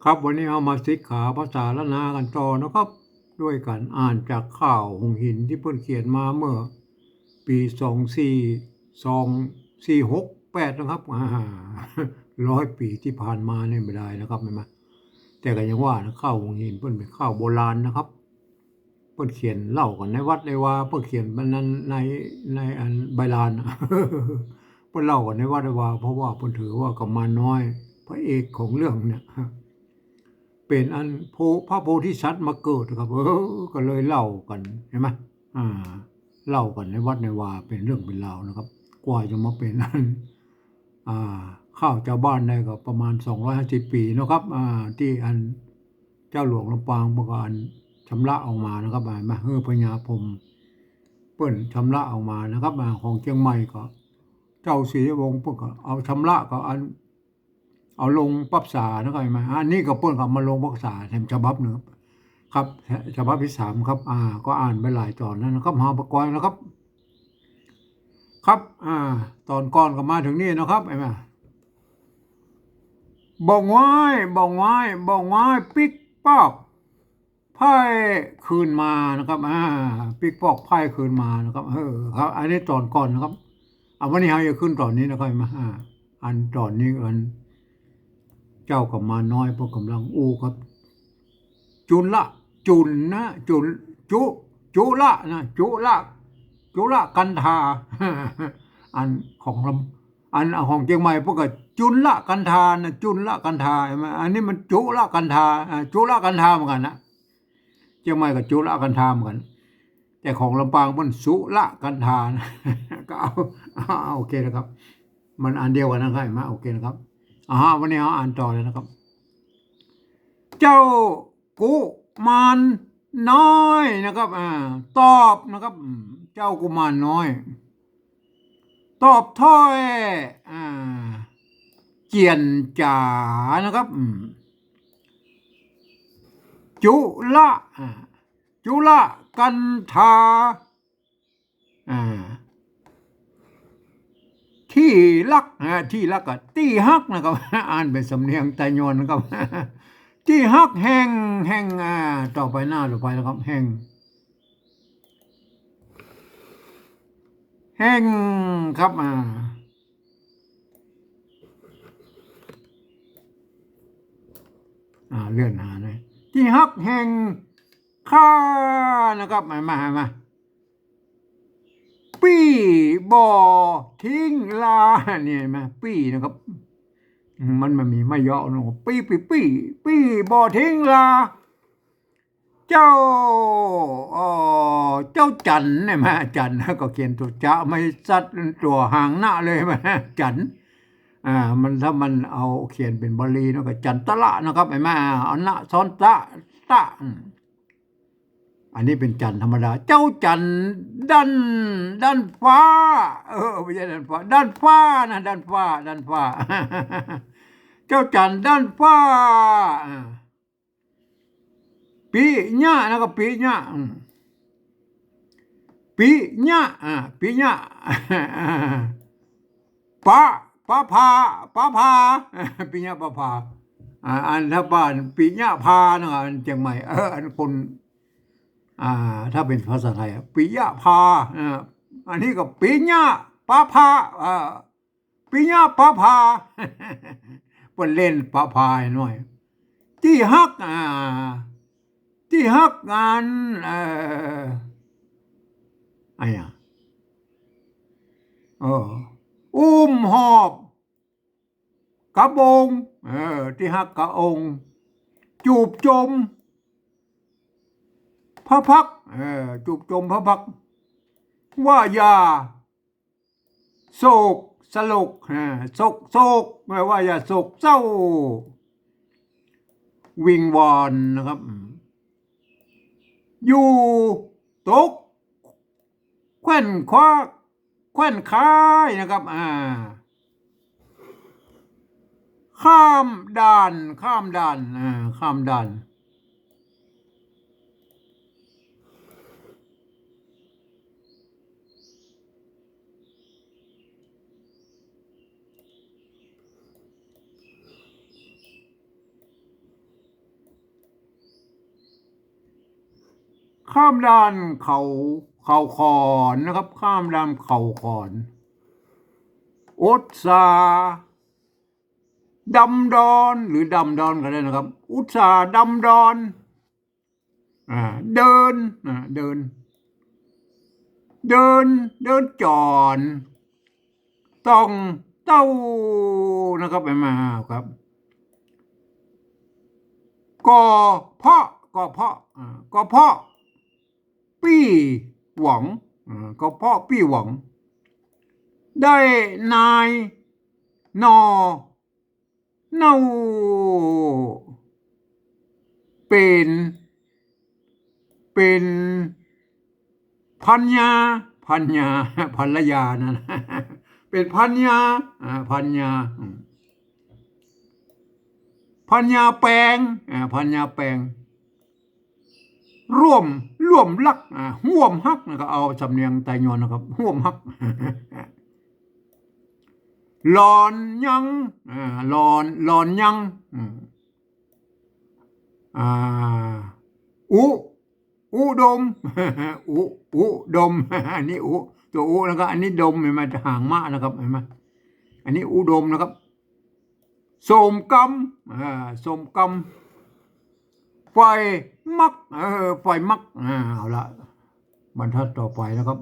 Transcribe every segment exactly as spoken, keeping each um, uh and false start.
ครับ วันนี้เฮามาศึกษาภาษาล้านนากั๋นต่อนะครับ ด้วยก๋านอ่านจากข่าวหงส์หินตี้เปิ้นเขียนมาเมื่อปี๋สองสี่ สองสี่หกแปดนะครับ อ่า ร้อยปี๋ตี้ผ่านมานี่บ่ดายนะครับ หันก่อ แต่ก็ยังว่านะ ข่าวหงส์หินเปิ้นเป๋นข่าวโบราณนะครับ เปิ้นเขียนเล่ากั๋นในวัดในวา เปิ้นเขียนอันนั้นใน ในอันใบลานน่ะ เปิ้นเล่ากั๋นในวัดในวา เพราะว่าเปิ้นถือว่ากุมารน้อย พระเอกของเรื่องเนี่ย เป๋นอันโพ พระโพธิสัตว์มาเกิดครับ เออ ก็เลยเล่ากั๋น หันก่อ อ่า เล่ากั๋นในวัดในวา เป๋นเรื่องเป๋นราวนะครับ กว่าจะมาเป๋นอัน อ่า ข่าวจาวบ้านได้ก็ประมาณสองร้อยห้าสิบปี๋เนาะครับ อ่า ตี้อันเจ้าหลวงลำปางเปิ้นก็อันชำระออกมานะครับ อ่า มาหื้อพญาพรหมเปิ้นชำระออกมานะครับ อ่า ของเจียงใหม่ก็ เจ้าศรีวงศ์เปิ้นก็เอาชำระก็อัน เอาลงปรับสานะครับ หันก่อ อันนี้ก็เปิ้นก็เอามาลงปรับสาแถมฉบับนึ่งครับ ครับ ฉบับตี้สามครับ อ่า ก็อ่านไปหลายต๋อนแล้วนะครับ หาปะกอยนะครับ ครับ อ่า ต๋อนก่อนก็มาเถิงนี่นะครับ หันก่อ บ่องวาย บ่องวาย บ่องวายปิ๊กปอก พ่ายคืนมานะครับ อ่า ปิ๊กปอกพ่ายคืนมานะครับ เออ ครับ อันนี้ต๋อนก่อนนะครับ อ่า วันนี้เฮาจะขึ้นต๋อนนี้นะครับ หันก่อ อ่า อันต๋อนนี้อัน เจ้ากุมารน้อยเปิ้นก่ำลังอู้กับ จุลละ จุลนะ จุล จุ จุละนะ จุละ จุละกันธา อันของลำ อันของเจียงใหม่เปิ้นก็จุลละกันธานะ จุลละกันธา หันก่อ อันนี้มันจุละกันธา อ่า จุละกันธาเหมือนกั๋นนะ เจียงใหม่ก็จุละกันธาเหมือนกั๋น แต่ของลำปางเปิ้นสุละกันธานะ ก็เอา เอา โอเคนะครับ มันอันเดียวกั๋นนะครับ หันก่อ โอเคนะครับ อ่า วันนี้เฮาอ่านต่อเลยนะครับ เจ้ากุมารน้อยนะครับ อ่า ตอบนะครับ อืม เจ้ากุมารน้อย ตอบถ้อย อ่า เจียรจ๋านะครับ อืม จุละ อ่า จุละกันธา อ่า ตี้ฮัก อ่า ตี้ฮักก็ตี้ฮักนะครับ อ่านเป๋นสำเนียงไตยวนนะครับ ตี้ฮักแห่ง แห่ง อ่า ต่อไปหน้าต่อไปนะครับ แห่ง แห่งครับ อ่า อ่า เลื่อนหาหน่อย ตี้ฮักแห่งข้านะครับ มา มา มา ปี้บ่ทิ้งลา นี่หันก่อ ปี้นะครับ มัน มันมีไม้เยาะเนาะ ปี้ ปี้ ปี้ ปี้บ่ทิ้งลา เจ้า เอ่อ เจ้าจั๋นเนี่ย หันก่อ จั๋นก็เขียนตั๋วจะ ไม่สัตว์ตั๋วหางนะเลย หันก่อ จั๋น อ่า มัน ถ้ามันเอาเขียนเป๋นบาลีเนาะ ก็จั๋นตะละนะครับ หันก่อ เอานะซ้อนตะ ตะ อืม อันนี้เป๋นจั๋นธรรมดา เจ้าจั๋นด้าน ด้านฟ้า เออ ไม่ใช่ด้านฟ้า ด้านฟ้านะ ด้านฟ้า ด้านฟ้า เจ้าจั๋นด้านฟ้า อ่า ปิยะนะครับ ปิยะ อืม ปิยะ อ่า ปิยะ ปะ ปะพา ปะพา ปิยะปะพา อ่า อันถ้าบ้านปิยะพานะ อันเจียงใหม่ เออ อันคน อ่า ถ้าเป๋นภาษาไทยอะ ปิยะพา อ่า อันนี้ก็ปิยะปะพา อ่า ปิยะปะพา เปิ้นเล่นปะพาหน่อย ตี้ฮัก อ่า ตี้ฮักอัน เอ่อ อะหยัง เออ อุ้มหอบ กระองค์ เออ ตี้ฮักกระองค์ จูบจม พระพักตร์ เออ จูบจมพระพักตร์ ว่าอย่า โศกสลด อ่า โศก โศก แปลว่าอย่าโศกเศร้า วิงวอนนะครับ อืม อยู่ตก แคว่นคว้า แคว่นคายนะครับ อ่า ข้ามด่าน ข้ามด่าน อ่า ข้ามด่าน ข้ามด่านเขา เขาขอนนะครับ ข้ามด่านเขาขอน อุตส่าห์ดำดอน หรือดำดอนก็ได้นะครับ อุตส่าห์ดำดอน อ่า เดิน อ่า เดิน เดิน เดินจ๋อน ต้องเต้านะครับ เห็นไหมครับ ก็เพราะ ก็เพราะ อ่า ก็เพราะ ปี้หวัง อ่า ก็เพราะปี้หวัง ได้นายหน่อเน่า เป๋น เป๋นภรรยา ภรรยา ภรรยานั่น เป๋นภรรยา อ่า ภรรยา อืม ภรรยาแปง อ่า ภรรยาแปง ร่วม ร่วมฮัก อ่า ฮ่วมฮักนะครับ เอาสำเนียงไตยวนนะครับ ฮ่วมฮัก หลอนยัง อ่า หลอน หลอนยัง อืม อ่า อุ อุดม อุ อุดม อันนี้อุ ตัวอุ แล้วก็อันนี้ดม เห็นไหม หางม้านะครับ เห็นไหม อันนี้อุดมนะครับ สมกำ อ่า สมกำ ใฝ่มัก เออ ใฝ่มัก อ่า เอาละ บรรทัดต่อไปนะครับ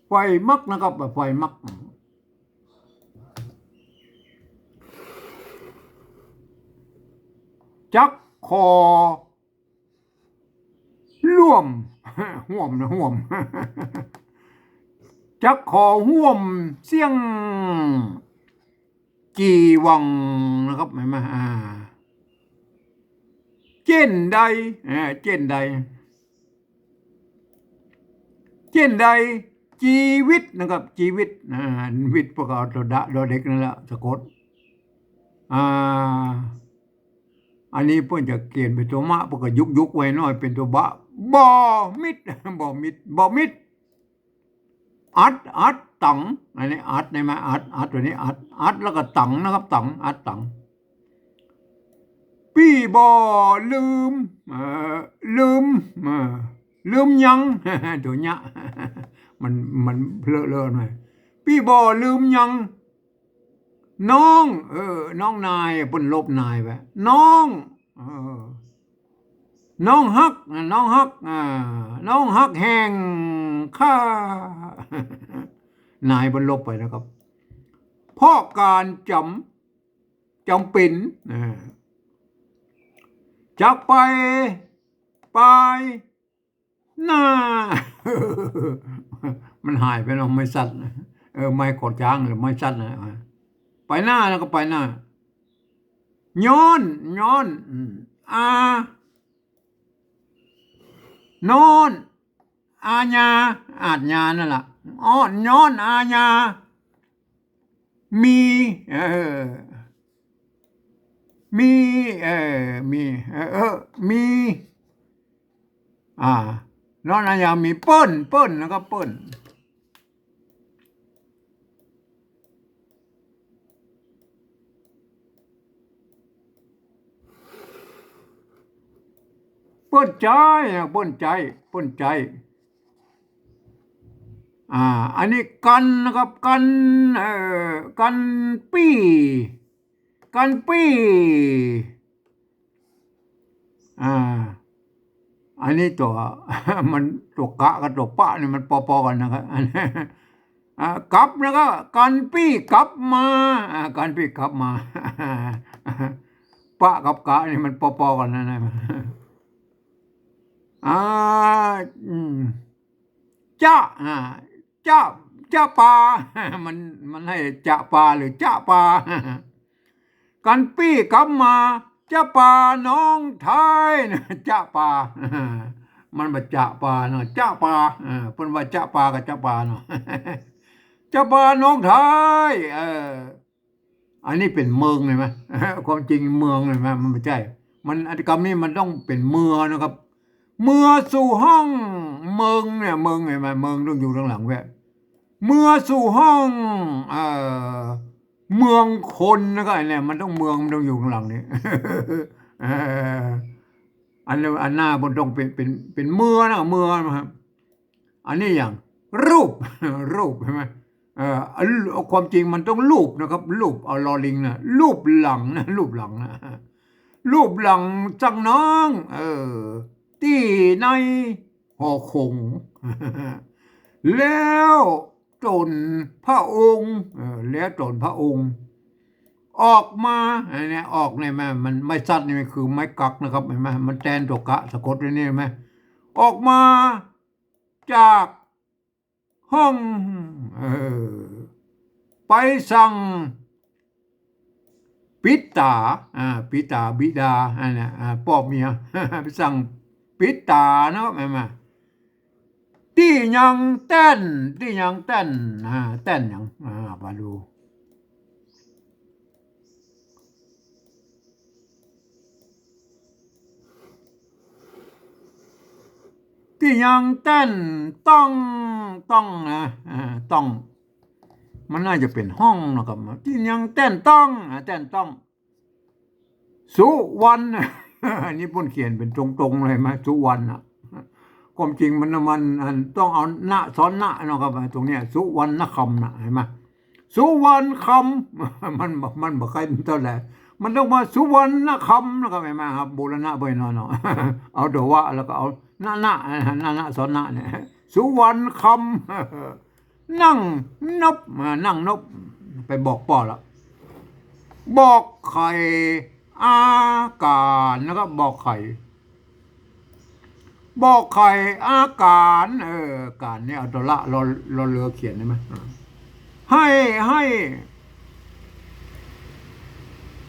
ใฝ่มักนะครับ ใฝ่มัก จักขอ ฮ่วม ฮ่วมนะ ฮ่วม จักขอฮ่วมเสี้ยง จี่หวังนะครับ เห็นไหม อ่า เจ้นใด อ่า เจ้นใด เจ้นใด จีวิตนะครับ จีวิต อ่า วิต พวกเอาตัวดะ ดอเด็กนั่นแหละ สะกด อ่า อันนี้เปิ้นจะเขียนเป๋นตั๋วมะ เปิ้นก็ยุกๆ ไว้หน้อย เป๋นตั๋วบะ บ่มิด บ่มิด บ่มิด อัด อัดตัง อันนี้อัด ได้ไหม อัด อัด ตัวนี้อัด อัด แล้วก็ตังนะครับ ตัง อัดตัง ปี้บ่ลืม เอ่อ ลืม เอ่อ ลืมยัง ตั๋วยะ มัน มันเผลอๆ หน่อย ปี้บ่ลืมยัง น้อง เออ น้องนาย เปิ้นลบนายไป น้อง เออ น้องฮัก น้องฮัก อ่า น้องฮักแห่งข้า นายเปิ้นลบไปนะครับ เพราะก๋านจ๋ำ จ๋ำเป๋น อ่า จักไป ไป หน้า มันหายไปเนาะ ไม้สัตว์ เออ ไม้ขอช้างหรือไม้สัตว์นะ ไปหน้าแล้วก็ไปหน้า ย้อน ย้อน อืม อา นอน อาญา อาชญานั่นล่ะ อ้อน ย้อน อาญา มี เออ มี เออ มี เออ เออ มี อ่า นอนอาญามี เปิ้น เปิ้น แล้วก็เปิ้น เปิ้นใจ๊นะ เปิ้นใจ๊ เปิ้นใจ๊ อ่า อันนี้กั๋นนะครับ กั๋น เอ่อ กั๋นปี้ กั๋นปี้ อ่า อันนี้ตั๋ว มันตั๋วกะกับตั๋วปะนี่มันปอๆ กั๋นนะครับ อ่า กับนะครับ กั๋นปี้กับมา อ่า กั๋นปี้กับมา ปะกับกะนี่มันปอๆ กั๋นนะ นะ อ่า อืม จ๊ะ อ่า จ๊ะ จ๊ะปา มัน มันให้จ๊ะปาหรือจ๊ะปา กั๋นปี้กับมา จ๊ะปาน้องท้ายนะ จ๊ะปา มันบ่จ๊ะปาเนาะ จ๊ะปา เออ เปิ้นว่าจ๊ะปากับจ๊ะปาเนาะ จ๊ะปาน้องท้าย เออ อันนี้เป๋นเมิงเลยไหม ความจริงเมืองเลยไหม มันบ่ใจ้ มัน อันกำนี้มันต้องเป๋นเมือนะครับ เมือสู่ห้อง เมิงเนี่ย เมิงเห็นไหม เมิงต้องอยู่ข้างหลังแวะ เมือสู่ห้อง เอ่อ เมืองคนนะครับ เนี่ย มันต้องเมือง มันต้องอยู่ข้างหลังนี่ เออ อันนี้ อันหน้ามันต้องเป๋น เป๋น เป๋นเมือนะ เมือนะครับ อันนี้อย่าง รูป รูป ใช่ไหม เออ อัน ความจริงมันต้องรูปนะครับ รูป เอา ลอ ลิง นะ รูปหลังนะ รูปหลังนะ รูปหลังจักน้อง เออ ตี้ในหอคง แล้วต๋นพระองค์ เออ แล้วต๋นพระองค์ ออกมา อันเนี้ย ออกเนี่ย มัน มันไม้สัตว์นี่มันคือไม้กั๊กนะครับ หันก่อ มันแตนตั๋วกะสะกดไว้นี่ หันก่อ ออกมาจากห้อง เออ ไปสั่งปิดต๋า อ่า ปิดต๋า บิดา อันเนี้ย อ่า ป้อเมีย ไปสั่งปิดต๋าเนาะ หันก่อ ตี้ยังแต้น ตี้ยังแต้น อ่า แต้นหยัง อ่า มาดู ตี้ยังแต้นต้อง ต้องนะ อ่า ต้อง มันน่าจะเป๋นห้องนะครับ ตี้ยังแต้นต้อง อ่า แต้นต้อง สุวรรณ อันนี้เปิ้นเขียนเป๋นตรงๆ เลยหันก่อ สุวรรณน่ะ ความจริงมัน มัน อัน ต้องเอา ณ ซ้อน ณ นะครับ ตรงเนี้ย สุวรรณคำน่ะ หันก่อ สุวรรณคำ มันบ่ มันบ่ใค่เต้าใด มันต้องว่าสุวรรณคำนะครับ หันก่อ ครับ บูรณะไปหน่อยเนาะ เอาตั๋ววะ แล้วก็เอา ณ ณ ณ ณ ซ้อน ณ เนี่ย สุวรรณคำ นั่งนบ มานั่งนบ ไปบอกป้อละ บอกไขอาก๋ารนะครับ บอกไข บอกไขอาก๋าร เออ ก๋ารเนี่ย เอาตั๋วละ ลอ ลอเรือเขียนได้ไหม ให้ ให้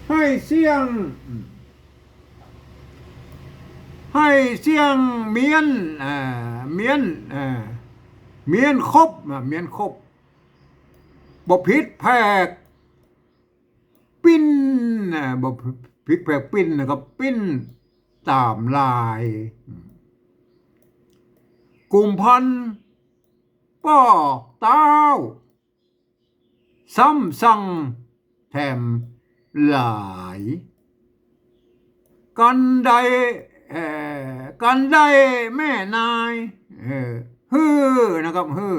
ให้เสี้ยง ให้เสี้ยงเมี้ยน อ่า เมี้ยน อ่า เมี้ยนคบ อ่า เมี้ยนคบ บ่ผิดแผกปิ้น อ่า บ่ผิดแผกปิ้นนะครับ ปิ้นต๋ามลาย กุมภัณฑ์ป้อเต้า ซ้ำสั่งแถมหลาย กันใด เอ่อ กันใดแม่นาย เออ หื้อนะครับ หื้อ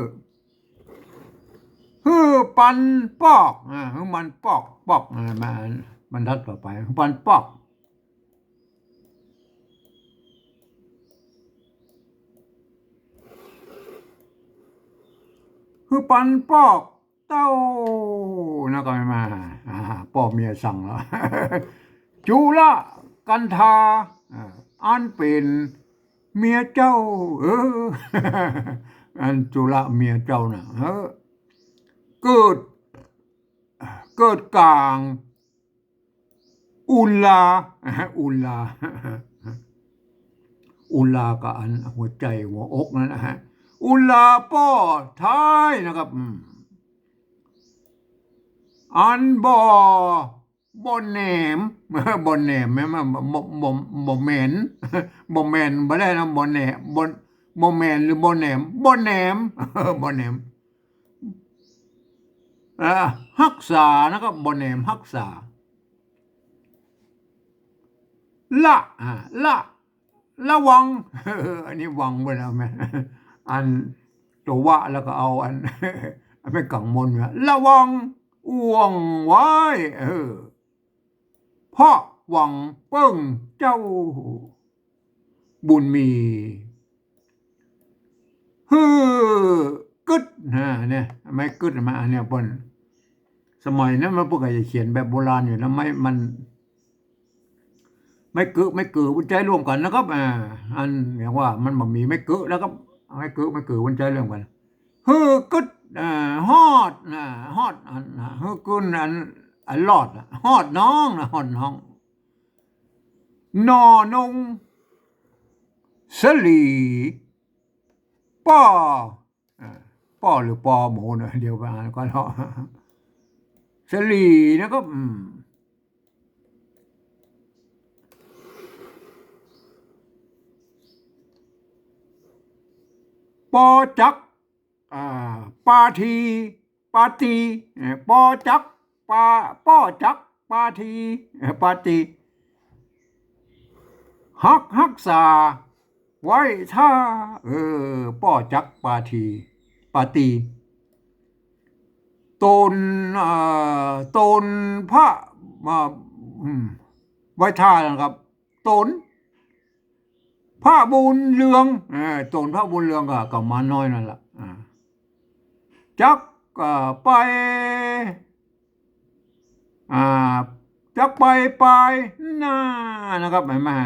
หื้อปันปอก อ่า หื้อมันปอก ปอก อ่า มา บรรทัดต่อไป หื้อปันปอก หื้อปันปอกเต้า นะก็มา อ่า ป้อเมียสั่งแล้ว จุลกันธา อ่า อันเป๋นเมียเจ้า เออ อันจุลเมียเจ้าน่ะ เออ เกิด เกิดก๋าง อุลา อุลา อุลาก็อันหัวใจ๋หัวอกนั่นนะฮะ อุลาป้อท้ายนะครับ อืม อันบ่ บ่แหนม บ่แหนม แม่นบ่ บ่ บ่ บ่แหมน บ่แหมนบ่ได้นะ บ่แหนม บ่ บ่แหมนหรือบ่แหนม บ่แหนม บ่แหนม อ่า ฮักษานะครับ บ่แหนมฮักษา ละ อ่า ละ ระวัง อันนี้วังไว้แล้วแม่ อันตั๋ววะแล้วก็เอาอัน อันไม่กังวลเนี่ย ระวังอ่วงไว้ เออ เพราะหวังเปิ้งเจ้าบุญมี หื้อกึ๊ด นะ เนี่ย ไม้กึ๊ดมา อันเนี้ยเปิ้น สมัยนั้นมันเปิ้นก็จะเขียนแบบโบราณอยู่นะ ไม้ มัน ไม้กึ๊ด ไม้กึ๊ด มันใจ๊ร่วมกั๋นนะครับ อ่า อันอย่างว่ามันบ่มีไม้กึ๊ดแล้วครับ ไม้กึ๊ด ไม้กึ๊ด มันใจ๊ร่วมกั๋น หื้อกึ๊ด อ่า ฮอด อ่า ฮอด อัน อ่า หื้อกึ๊ด อัน อันรอด อ่ะ ฮอดน้องนะ ฮอดน้อง นอ นง สลี ป้อ อ่า ป้อหรือปอหมูเนี่ย เดี๋ยวไปอ่านก่อนเนาะ สลีนะครับ อืม ปอจัก อ่า ปาที ปาตี เอ่อ ปอจัก ปา ป้อจัก ปาที เอ่อ ปาตี ฮักฮักษาไว้ถ้า เออ ป้อจักปาที ปาตี ต๋น เอ่อ ต๋นพระ อ่า อืม ไว้ถ้านะครับ ต๋นพระบุญเรือง เออ ต๋นพระบุญเรืองก็ ก็หมาน้อยนั่นแหละ อ่า จัก เอ่อ ไป อ่า จักไปปายหน้านะครับ หันก่อ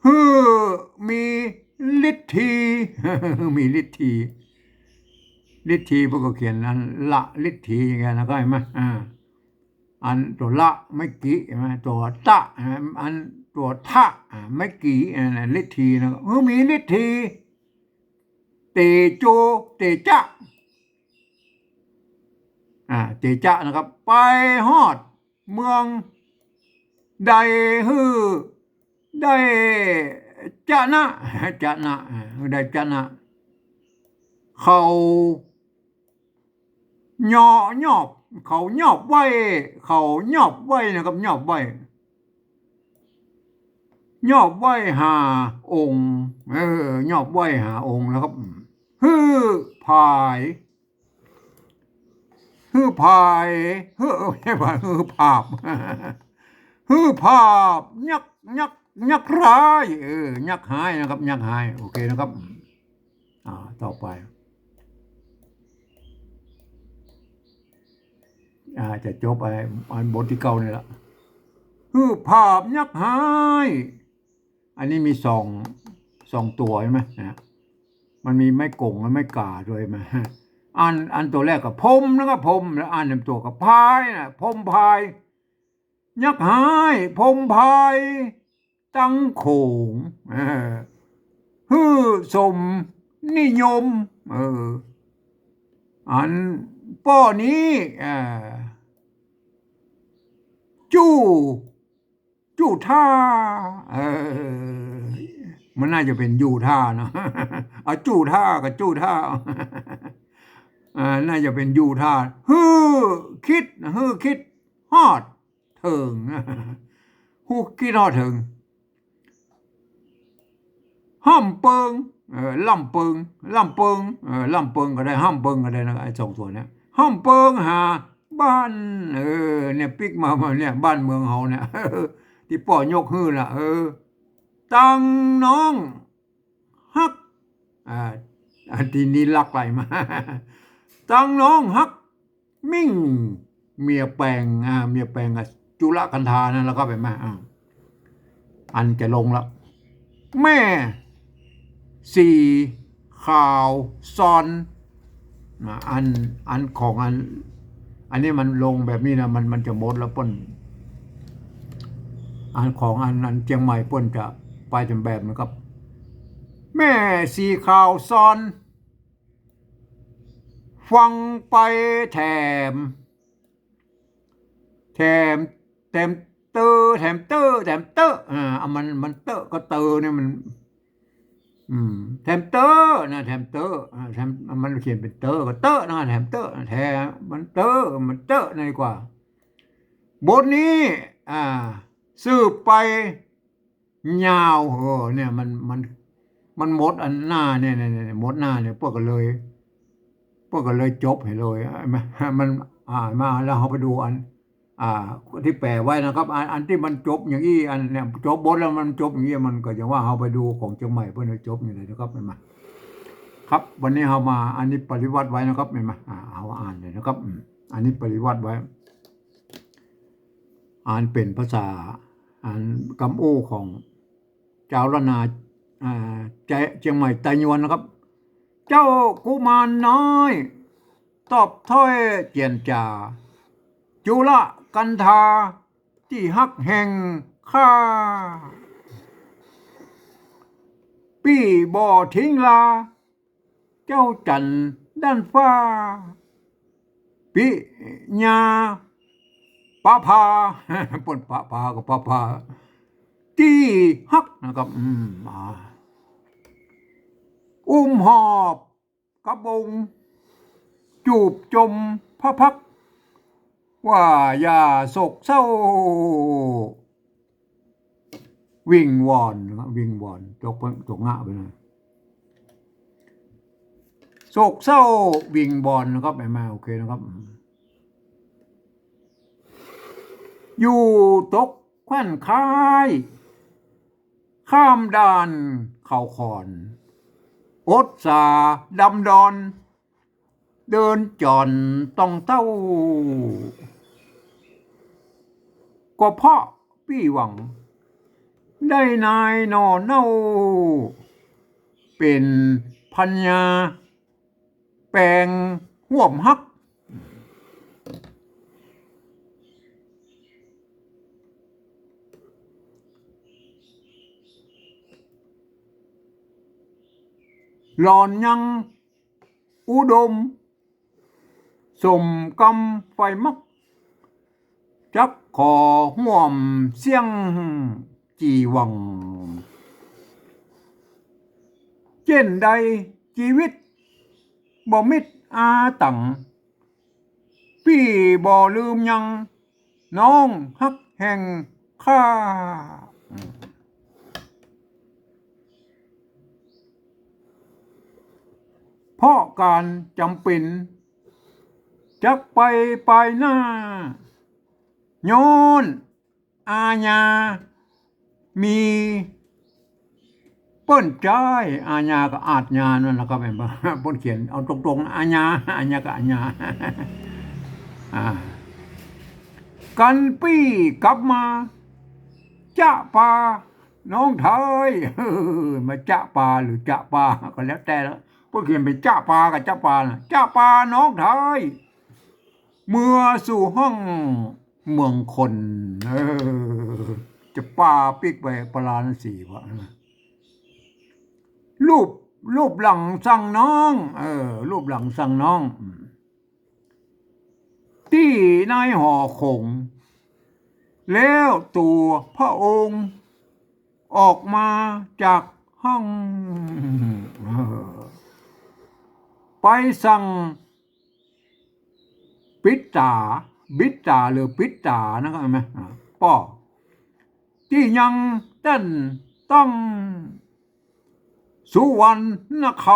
หื้อมีฤทธี มีฤทธี ฤทธีเปิ้นก็เขียนอันละฤทธีอย่างเงี้ยนะครับ หันก่อ อ่า อันตั๋วละไม้กี่ หันก่อ ตั๋วตะ อ่า อันตั๋วทะ อ่า ไม้กี่ อ่า ฤทธีนะ หื้อมีฤทธี เตโจ เตจะ อ่า เตจะนะครับ ไปฮอดเมืองใด หื้อได้จะนะ จะนะ อ่า หื้อได้จะนะ เขา ยอ ยอบ เขายอบไหว้ เขายอบไหว้นะครับ ยอบไหว้ ยอบไหว้หาองค์ เออ ยอบไหว้หาองค์นะครับ หื้อผาย หื้อผาย หื้อ ไม่ใช่ผาย หื้อผาบ หื้อผาบ ยักษ์ ยักษ์ ยักษ์ฮ้าย เออ ยักษ์ฮ้ายนะครับ ยักษ์ฮ้าย โอเคนะครับ อ่า ต่อไป อ่า จะจบอะไร อันบทตี้เก้านี่ละ หื้อผาบยักษ์ฮ้าย อันนี้มีสอง สองตั๋วใช่ไหมนะ มันมีไม้ก๋งและไม้ก๋าด้วยไหม อัน อันตั๋วแรกก็พรหมนะครับ พรหม แล้วอันตั๋วก็พายนะ พรหมพาย ยักษ์ฮ้าย พรหมพาย ตังโขง เออ หื้อสมนิยม เออ อันป้อนี้ เออ จู้ จู้ท่า เออ มันน่าจะเป๋นยู่ท่านะ เอาจู้ท่ากับจู้ท่า อ่า น่าจะเป๋นยู่ท่า หื้อคิด หื้อคิดฮอดเถิง หื้อคิดฮอดเถิง ฮ่ำเปิง เออ ล่ำเปิง ล่ำเปิง เออ ล่ำเปิงก็ได้ ฮ่ำเปิงก็ได้นะ ไอ้สองตั๋วเนี่ย ฮ่ำเปิงหาบ้าน เออ เนี่ย ปิ๊กมา มาเนี่ย บ้านเมืองเฮาเนี่ย ตี้ป้อยกหื้อน่ะ เออ ตังน้องฮัก อ่า อันตี้นี้ลักไหลมา ตังน้องฮัก มิ่ง เมียแปง อ่า เมียแปงกับจุลกันธานั่นแหละครับ หันก่อ อ่า อันจะลงละ แม่สีขาวซอน นะ อัน อันของอัน อันนี้มันลงแบบนี้นะ มัน มันจะหมดแล้วเปิ้น อันของอัน อันเจียงใหม่เปิ้นจะไปเต็มแบบนะครับ แม่สีขาวซอน ฟังไปแถม แถม แถมเตอ แถมเตอ แถมเตอ อ่า มัน มันเตอกับเตอเนี่ยมัน อืม แถมเตอนะ แถมเตอ อ่า แถม มันเขียนเป๋นเตอกับเตอนะ แถมเตอ แถม มันเตอ มันเตอนั่นดีกว่า บทนี้ อ่า สืบไป ยาว เออ เนี่ย มัน มัน มันหมดอันหน้าเนี่ย เนี่ย เนี่ย หมดหน้าเนี่ย เปิ้นก็เลย เปิ้นก็เลยจบหื้อเลย มัน มัน อ่า มาแล้วเฮาไปดูอัน อ่า ตี้แป๋ไว้นะครับ อัน อันตี้มันจบอย่างอี้ อันเนี่ย จบบทแล้วมันจบอย่างอี้ มันก็อย่างว่าเฮาไปดูของเจียงใหม่เปิ้นว่าจบอย่างใดนะครับ หันก่อ ครับ วันนี้เฮามา อันนี้ปริวรรตไว้นะครับ หันก่อ อ่า เฮาอ่านเลยนะครับ อืม อันนี้ปริวรรตไว้ อันเป๋นภาษา อันกำอู้ของจาวล้านนา อ่า เจียงใหม่ไตยวนนะครับ เจ้ากุมารน้อย ตอบถ้อยเจียรจา จุลกันธา ตี้ฮักแห่งข้า ปี้บ่ทิ้งลา เจ้าจันทร์ด้านฟ้า ปิญาประภา เปิ้นประภากับประภา ตี้ฮักนะครับ อืม อ่า อุ้มหอบกระบง จูบจมพระพักตร์ ว่าอย่าโศกเศร้า วิงวอนนะครับ วิงวอน ตกไป ตกงะไปนะ โศกเศร้าวิงวอนนะครับ แหม โอเคนะครับ อยู่ตกแคว่นคาย ข้ามด่านเขาขอน อดสาดำดอน เดินจ่อนต้องเต้า ก็เพราะปี้หวัง ได้นายหน่อเน่า เป๋นภรรยา แป๋งฮ่วมฮัก หล่อนยังอุดม สมกำใฝ่มัก จักขอฮ่วมเสี้ยงจี่หวัง เจ้นใดจีวิตบ่มิดอาตั๋ง ปี้บ่ลืมยัง น้องฮักแห่งข้า เพราะก๋านจ๋ำเป๋น จักไปปายหน้า ย้อนอาญามี เปิ้นใจ๊ อาญากับอาจญานั่นแหละครับ แม่นบ่ เปิ้นเขียนเอาตรงๆ อาญา อาญากับอาญา อ่า กันปี้กลับมา จะปาน้องเถย เออ มาจะปาหรือจะปาก็แล้วแต่ละ เปิ้นเขียนเป๋นจะปากับจะปานะ จะปาน้องเถย เมือสู่ห้องเมืองคน เออ จะปาปิ๊กไปพาราณสีวะ ลูบ ลูบหลังสั่งน้อง เออ ลูบหลังสั่งน้อง อืม ตี้ในหอโขง แล้วตั๋วพระองค์ ออกมาจากห้อง เออ ไปสั่ง ปิดต๋า บิดต๋าหรือปิดต๋านะครับ เห็นไหม อ่า ป้อ ตี้ยังตันต้อง สุวรรณค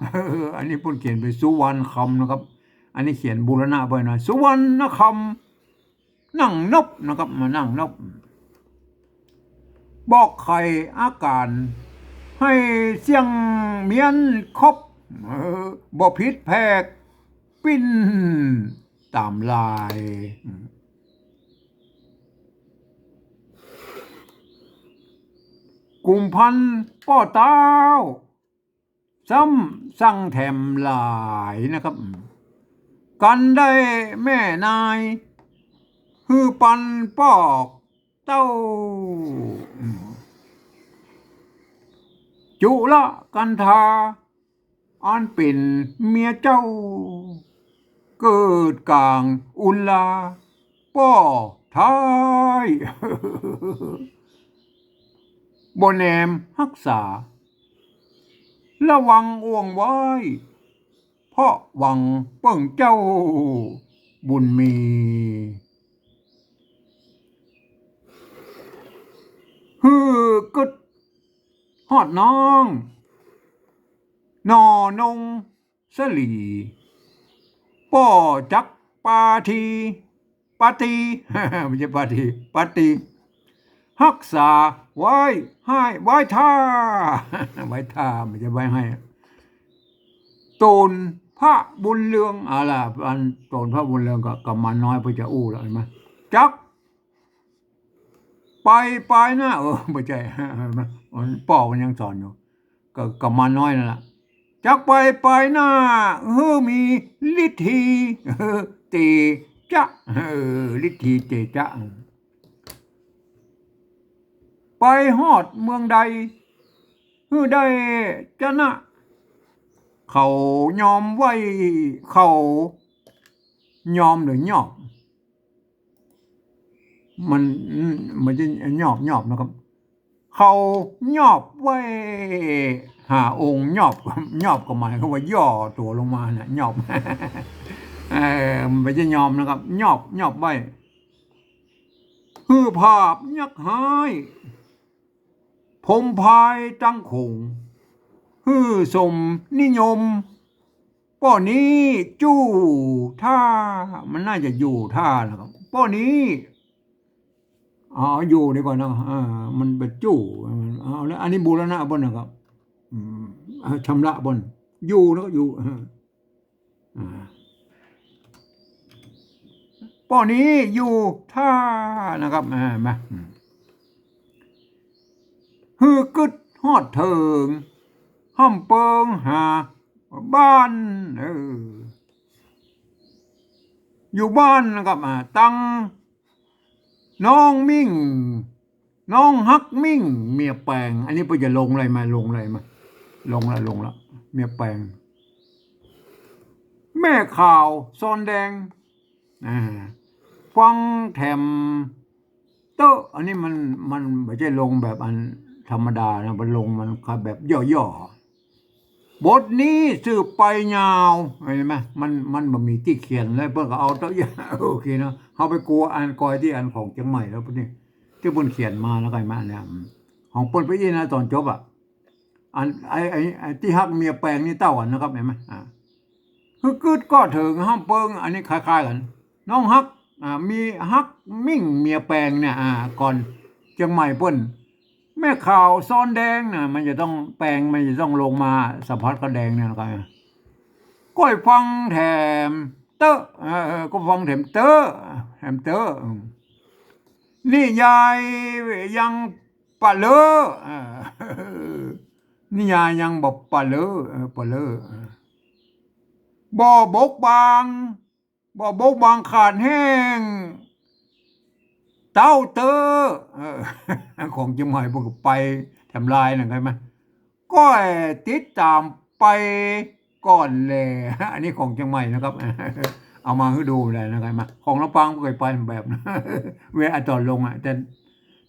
ำ อันนี้เปิ้นเขียนเป๋นสุวรรณคำนะครับ อันนี้เขียนบูรณะไปหน่อย สุวรรณคำ นั่งนบนะครับ มานั่งนบ บอกไขอาก๋าน หื้อเสี้ยงเมี้ยนครบ เออ บ่ผิดแผก ปิ้นต๋ามลาย กุมภัณฑ์ป้อเต้า ซ้ำสั่งแถมหลายนะครับ กันได้แม่นาย หื้อปันป้อเต้า จุลกันธา อันเป๋นเมียเจ้า เกิดก๋างอุลา ป้อเถย บ่แหนมฮักษา ระวังอ่วงไว้ เพราะหวังเปิ้งเจ้าบุญมี หื้อกึ๊ดฮอดน้อง หน่อนงสลี ป้อจักปาที ปาตี ไม่ใช่ปาที ปาตี ฮักษาไว้ให้ ไว้ถ้า ไว้ถ้า ไม่ใช่ไว้ให้ โต๋นพระบุญเรือง เอาล่ะ อันโต๋นพระบุญเรืองก็กำมาน้อยเปิ้นจะอู้แล้ว หันก่อ จัก ไปปายหน้า เออ บ่ใจ้ มันป้อมันยังสอนอยู่ ก็กำมาน้อยนั่นแหละ จักไปปายหน้า หื้อมีฤทธี เตจะ เออ ฤทธีเตจะ ไปฮอดเมืองใด หื้อได้จะนะ เขายอมไหว้ เขายอมหรือยอบ มัน มันจะยอบ ยอบนะครับ เขายอบไหว้หาองค์ ยอบ ยอบก็หมายความว่าย่อตั๋วลงมาน่ะ ยอบ เออ มันไม่ใช่ยอมนะครับ ยอบ ยอบไหว้ หื้อผาบยักษ์ฮ้าย ผมพายตังโขง หื้อสมนิยม ป้อนี้อยู่ท่า มันน่าจะอยู่ท่านะครับ ป้อนี้ อ๋อ อยู่ดีกว่าเนาะ อ่า มันไปอยู่ เอาละ อันนี้บูรณะเปิ้นนะครับ อืม เอาชำระเปิ้น อยู่แล้วก็อยู่ อ่า อ่า ป้อนี้อยู่ท่านะครับ อ่า มา อืม หื้อกึ๊ดฮอดเถิง ฮ่ำเปิงหาบ้าน เออ อยู่บ้านนะครับ อ่า ตังน้องมิ่ง น้องฮักมิ่ง เมียแปง อันนี้เปิ้นจะลงอะไรมา ลงอะไรมา ลงละ ลงละ เมียแปง แม่ขาวซอนแดง อ่า ฟังแถมเต๊อะ อันนี้มัน มันบ่ใจ้ลงแบบอันธรรมดานะ มันลงมันแบบย่อๆ บทนี้สืบไปยาว เห็นไหม มัน มันบ่มีตี้เขียนเลย เปิ้นก็เอาเต๊อะ โอเคเนาะ เฮาไปกัวอันกอยตี้อันของเจียงใหม่แล้วนี่ ตี้เปิ้นเขียนมาแล้วก็มาเนี่ย อืม ของเปิ้นไปอี้นะ ต๋อนจบอะ อัน ไอ้ ไอ้ ไอ้ตี้ฮักเมียแปงนี่เต้ากั๋นนะครับ หันก่อ อ่า หื้อกึ๊ดก็เถิงฮ่ำเปิง อันนี้คล้ายๆ กั๋น น้องฮัก อ่า มีฮักมิ่งเมียแปงเนี่ย อ่า ก่อนเจียงใหม่เปิ้น แม่ขาวซอนแดงนะ มันจะต้องแปง มันจะต้องลงมาสัมผัสกับแดงเนี่ยนะครับ ก้อยฟังแถมเต๊อะ เออ เออ ก็ฟังแถมเต๊อะ แถมเต๊อะ อืม นิยายยังปะเลอะ เออ นิยายยังบ่ปะเลอะ เออ ปะเลอะ เออ บ่บกบาง บ่บกบางขาดแห้ง เต้าเต๊อะ เออ ของเจียงใหม่เปิ้นก็ไปแถมลายนะ ใช่ไหม ก้อยติดต๋ามไปก่อนแล อันนี้ของเจียงใหม่นะครับ เอามาหื้อดูได้นะครับ มา ของลำปางบ่เกยไปแบบนั้น เวลาต๋อนลงอะ แต่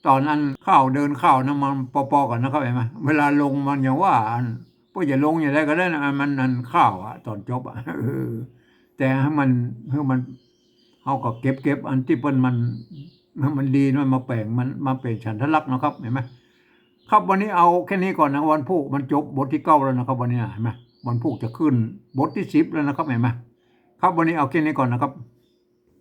ต๋อนอันข้าวเดินข้าวนะ มันปอๆ กั๋นนะครับ หันก่อ เวลาลงมันอย่างว่าอัน เปิ้นจะลงอย่างใดก็ได้นะ มันอันข้าวอะ ต๋อนจบอะ เออ แต่หื้อมัน หื้อมัน เฮาก็เก็บ เก็บอันตี้เปิ้นมัน มันดีนะ มาแป๋ง มัน มาเป๋นฉันทลักษณ์นะครับ หันก่อ ครับ วันนี้เอาแค่นี้ก่อนนะ วันพูกมันจบบทตี้เก้าแล้วนะครับ วันนี้นะ หันก่อ วันพูกจะขึ้นบทตี้สิบแล้วนะครับ หันก่อ ครับ วันนี้เอาแค่นี้ก่อนนะครับ